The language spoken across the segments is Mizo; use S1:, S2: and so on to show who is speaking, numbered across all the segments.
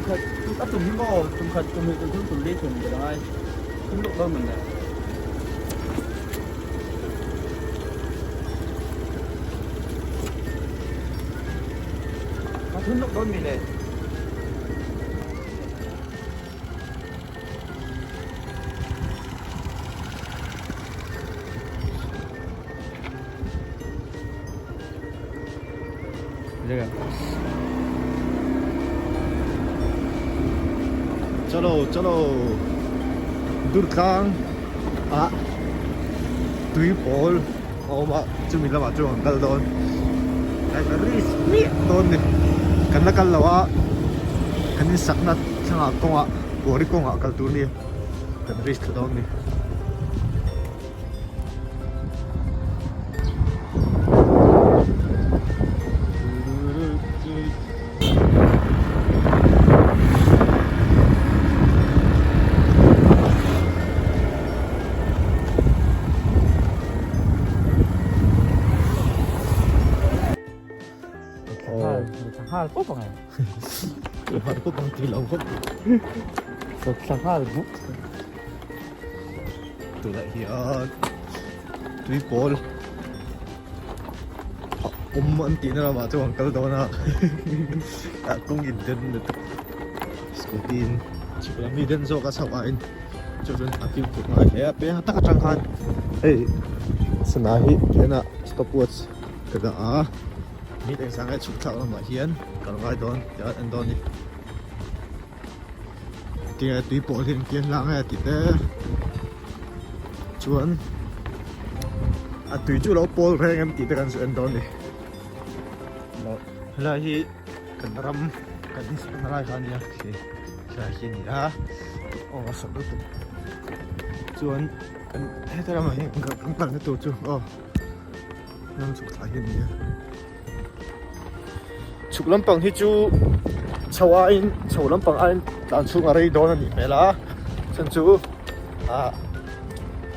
S1: Tum khat a tum hi maw tum khat tum hnih tum thum tum li thun ka ngai thum luk dawn man le. A thun luk dawn mi le.
S2: Chalo chalo Durtlang ah tui pawl a awm a chumi lamah chuan kan kal dawn risk miah dawn ni kan la kal lo a kan insakna thlangah kawngah kawri kawngah kal tur a ni kan risk thla dawn a ni.
S1: Sanghal pawp ang e.
S2: Sanghal pawp ang ti lo khawp.
S1: Sanghal buk.
S2: Tunah hian tui pawl a awm an tihna lamah chuan an kal dawn a ah kawng in den lutuk scooty in chhuk lam hi den zawk a chhoh ah in chu chuan a fimkhur ngai hle a peng tak atang khan hei sana hi tihian stopwatch ka dah a mi engzah nge chhuk thlak lamah hian kal ngai dawn tih a en dawn a ni. Tinge tui pawh hi engtin hlang nge tih te chuan a tui chu lo pawl reng em tih te kan sawi en dawn a ni helai hi kan ram kan insak na lai kha a nia khi helai hi a ni a aw a sawt lutuk chuan kan heta ramah hian kan kalna tur chu aw ram chhuk thla hi a ni a. Chhuk lampang hi chu chho aiin chho lampang aiin tlan chhung a rei dawn a nih hmel a chhan chu ah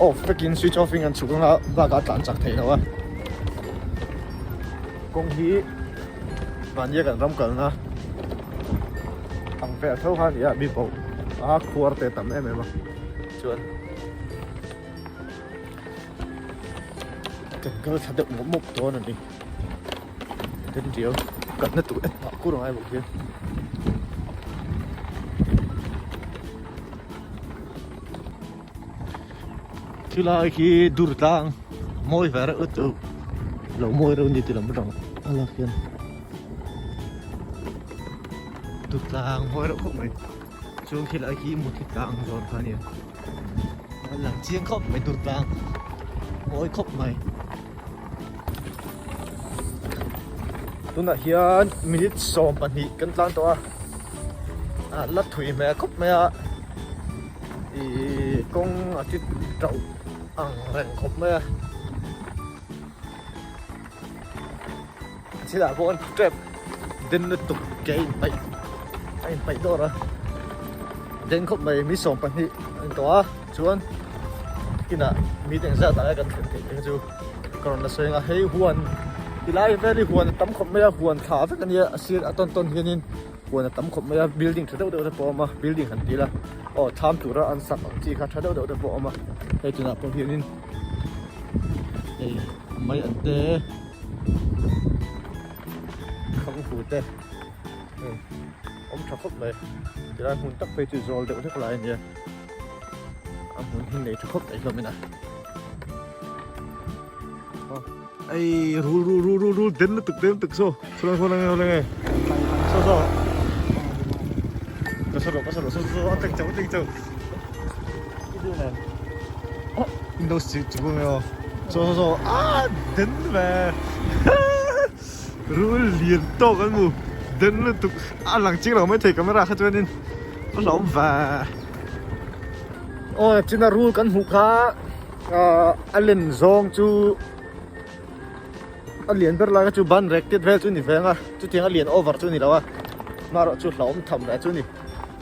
S2: off vekin switch off in an chhuk anga bakah a tlan chak theih loh a kawng hi mahnia kan ram kalna ang vel tho kha a ni a mi bo a khuar te tam em em a chuan kan kal thla deuh mawp mawp dawn a ni. Den riau kalna tur en pah kur angai bawk hian khilai khi dur tlang mawi ve reuh chu lo mawi reuh a ni tih lam atang a lak hian dur tlang mawi reuh khawp mai chuan khilai khi muthi tlang zawn kha a nia a lang chiang khawp mai dur tlang mawi khawp mai. Tunah hian minute 12 kan tlan tawh a ah la thui hmel khawp mai a ih kawng a ti tauh ang reng khawp mai a thil ah pawh an tep den lutuk ke a inpaih a inpaih dawr a den khawp mai mi 12 an tawh a chuan kinah mi te engzat ah nge kan thlen theih te chu. Ka rawn la sawi ang a hei huan tilai vel hi huan a tam khawp mai a huan thla vek a nia a sir a tawn tawn hianin huan a tam khawp mai a building tha deuh deuh te pawh a awm a building han ti ila aw thlam tura an sak ang chi kha tha deuh deuh te pawh a awm a hei tunah pawh hianin hei mai an te khang hu te hei awm tha khawp mai tilai hmun tak phei chu zawl deuh hlek lai a nia a hmun hi nei tha khawp mai hlawm in a. Ei rul rul rul rul rul den lutuk den lutuk so saw saw lang lang e so so ka sa ro ka sa ro so so a tek chau tek chau Windows chu chu nge o so so so a den ve rul lian tawk an mu den lutuk a lang ching lo mai thei camera kha chuanin a hlauhawm ve aw china rul kan hmuh kha a len zawng chu a lian ber lai kha chu ban rek tet vel chu ni ve ang a chutiang a lian over chu ni lo a hmarawh chu hlauhawm tham leh chu ni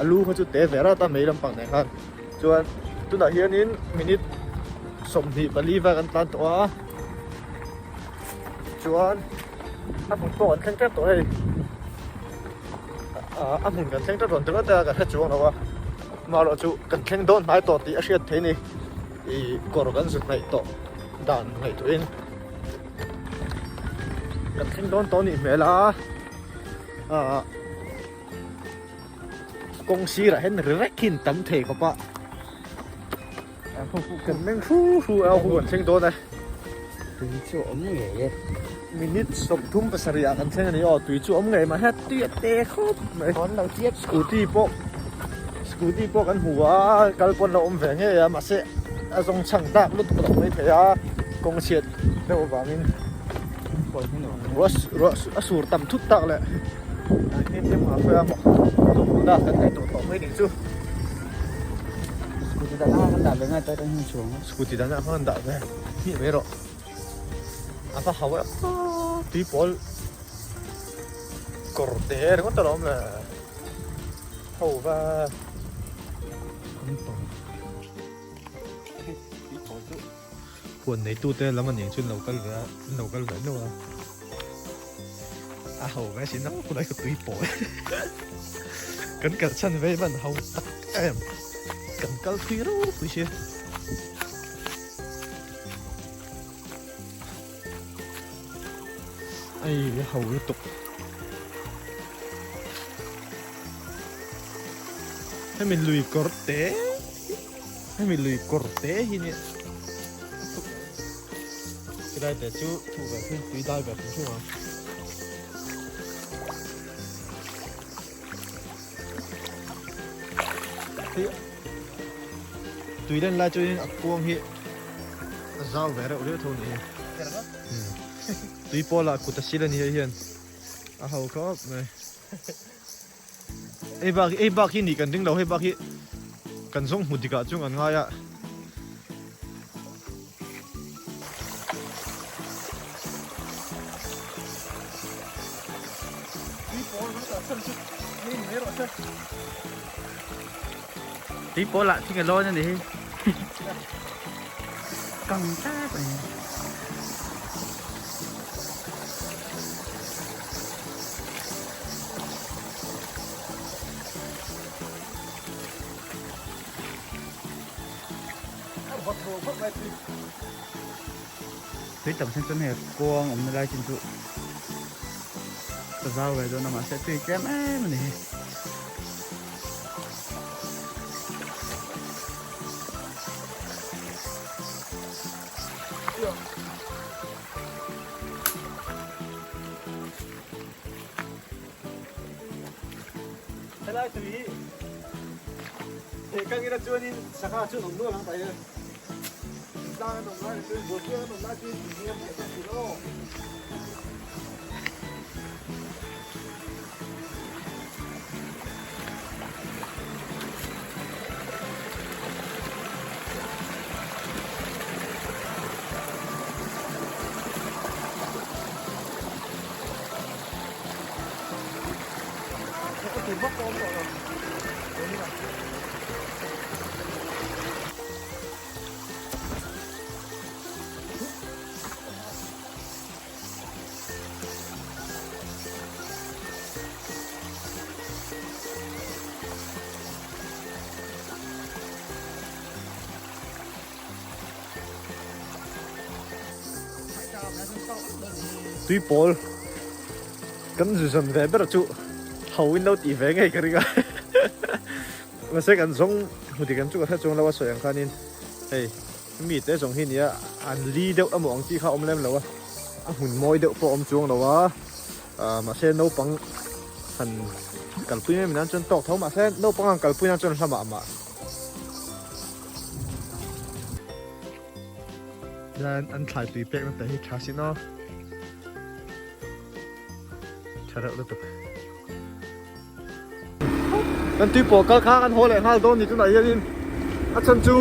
S2: a lu kha chu te ve rat a mei lampang nen khan chuan tunah hianin minute 24 vel kan tlan tawh a chuan a hmun pawh kan thleng tep tawh hei. A hmun kan thleng tlat rawn ti vat a, ka hre chuang lo a. Amaherawh chu kan thleng dawn hnai tawh tih a hriat theih a ni. Ih kawr kan zut hnaih tawh dan ngaihtuahin kan thleng dawn tawh a nih hmel a. Ahh kawng sirah hian ri rek hi an tam thei khawp a. Kan meng hru hru a hu kan thleng dawn e.
S1: Tui chu a awm ngei e.
S2: Minute 37 ah kan thleng a ni aw tui chu a awm ngei mah hian tui a te khawp mai.
S1: Hawn lo chiap.
S2: Scooty pawh scooty pawh kan hmu a kal pawn la awm ve ngei a mahse a zawng chhang dak lutuk lo mai thei a kawng chhiat deuh avangin ruah ruah a sur tam thut tak leh atm ah khawi a maw tumna kan ngaihtuah tawh mai nih chu.
S1: Scooty dan ah kan dah ve ngai ta kan hmu chuang a.
S2: Scooty dan ah khan dah ve hnih mai rawh. A va hau e tui pawl kawr te ringawt alawm le ho va Huan neitute lam a nih chuan lo kal ve a an lo kal ve nual a a ho ve sin a khulai ka tui pawl kan kal chhan ve man ho tak em kan kal thui ropui sia. Ei a ho lutuk. Hemi lui kawr te hemi lui kawr te hi nia chulai te chu thu ve hrim tui dai ve hrim hrim a. Tui len lai chuan a kuang hi a zau ve reuh riau tho a ni hi. Tui pawlah kut a sil a ni hei hian a ho khawp mai. Hei bak hei bak hi nih kan ring lo hei bak hi kan zawng hmu dik ah chuan kan ngai a.
S1: Tui pawl ah thing a lawn a ni hi. Kang tlat a ni. Tui tam sen chuan hei kuang awmna lai chin chu ka zau ve dawn a mahse tui tlem em a ni hi.
S2: Helai tui hi thehkang ila chuanin sangha chu an awm nual ang tah hian tlang an awm lai chuan buaipui an awm lai chuan tui hi a hmuh theih thin aw. Tui pawl kan zu zawn ve ber chu ho in lo tih ve ngei ka ring a mahse kan zawng hmu dik ang chu ka hre chuang lo a sawi ang khanin hei mi te zawng hi nia an li deuh emaw ang tih kha a awm lem lo a a hmun mawi deuh pawh a awm chuang lo a ah mahse naupang han kalpui mai nan chuan tawk tho mahse naupang han kalpui nan chuan hla mah mah. Tihian an thlai tui pek na te hi tha sin aw tha reuh lutuk. Kan tui pawh kal kha kan haw leh nghal dawn ni tunah hianin a chhan chu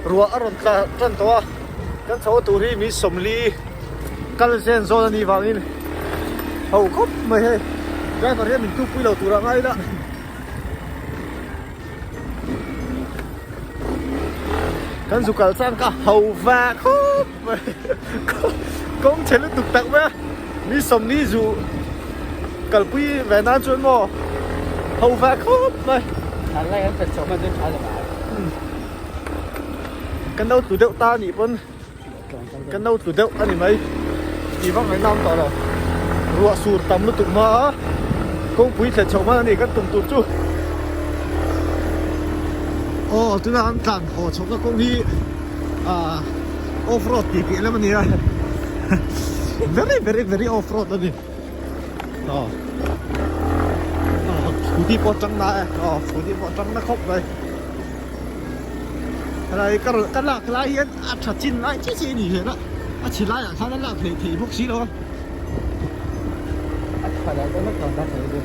S2: ruah a rawn tla tan tawh a kan chho tur hi mi sawmli kal zen zawn a nih vangin ho khawp mai hei driver hian min tupui lo tur a ngai ila. Kan zu kal chuan ka ho va khawp mai kawng chhe lutuk tak mai a mi sawmni zu kalpui ve nan chuan maw. Ho ve khawp mai.
S1: Tlan lai kan pet chho hman chuan tha lo mai.
S2: Kan lo tlu deuh ta anih pawn kan lo tlu deuh a ni mai. Tih vak ngaihna awm tawh lo. Ruah sur tam lutuk hma a kawngpui thlen chhoh hman a ni kan tum tur chu. Aw tuna an tlan haw chhohna kawng hi ah off road tih piah lam a ni a. Very very very off road a ni. Aw aw scooty pawh a tang na e aw scooty pawh a tang na khawp mai helai ka rawn ka lak lai hian a tha chin lai chiah chiah a ni hian a a chhe laiah khan a lak theih theih bawk si lo a.
S1: A tha lah dawn vak lo ta thei chu.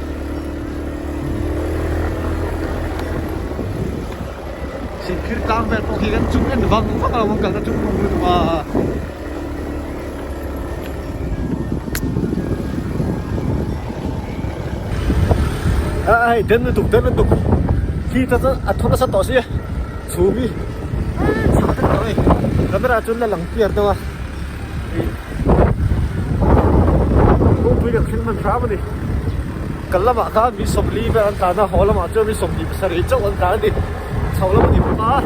S2: Sinkhir tlang vel pawh khi kan chung en vang vang lo ang kalna chung rawng lutuk a. A hei den lutuk den lutuk khi ta chuan a thaw nasa tawh si a chhum hi chhah vek tawh hei camera chuan la lang clear deuh a ih kawngpui kan thleng hman hram a ni kal lamah khan mi sawmli vel an tlan a haw lamah chuan mi sawmhnih pasarih chauh an tlan a ni chho lam a ni bawk a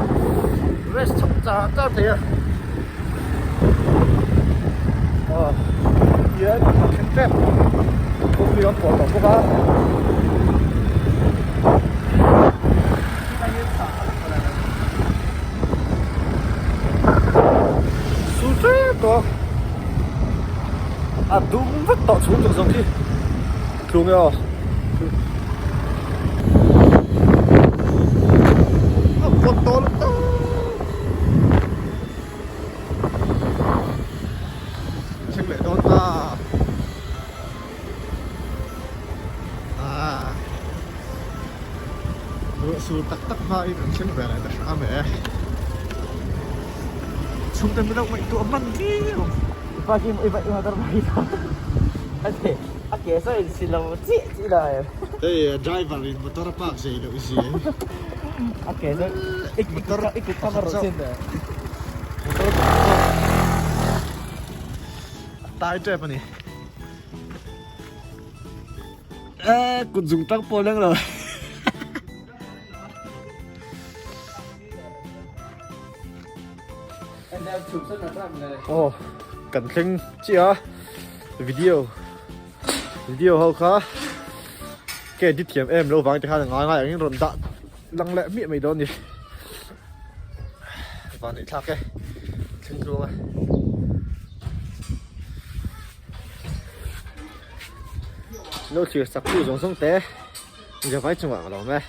S2: rest chho char char thei a. Aw hian a thleng tep kawngpui an pawh tawh bawk a. Su tep tawh a dum vek tawh chhung zawng zawng khi tlung e aw. A vawt tawh lutuk. Thleng leh dawn ta ah ruah sur tak tak hma in an thleng ve leh ta hram e chhungte min lo ngaihtuah hman viau hei driver in motor a park zei loh zia hi. Motor pakhat zawk motor pakhat zawk a tai tep a ni eh kut zung tang pawh leng lo aw kan thleng chiah a video video ho kha ka edit thiam em lo vang te khan a ngai ngai angin rawn dah Lang leh miah mai dawn ni. Van neih thlak e. Thleng tluang a. Lo thlir sak tu zawng zawng te. Javai chungah ka lawm e.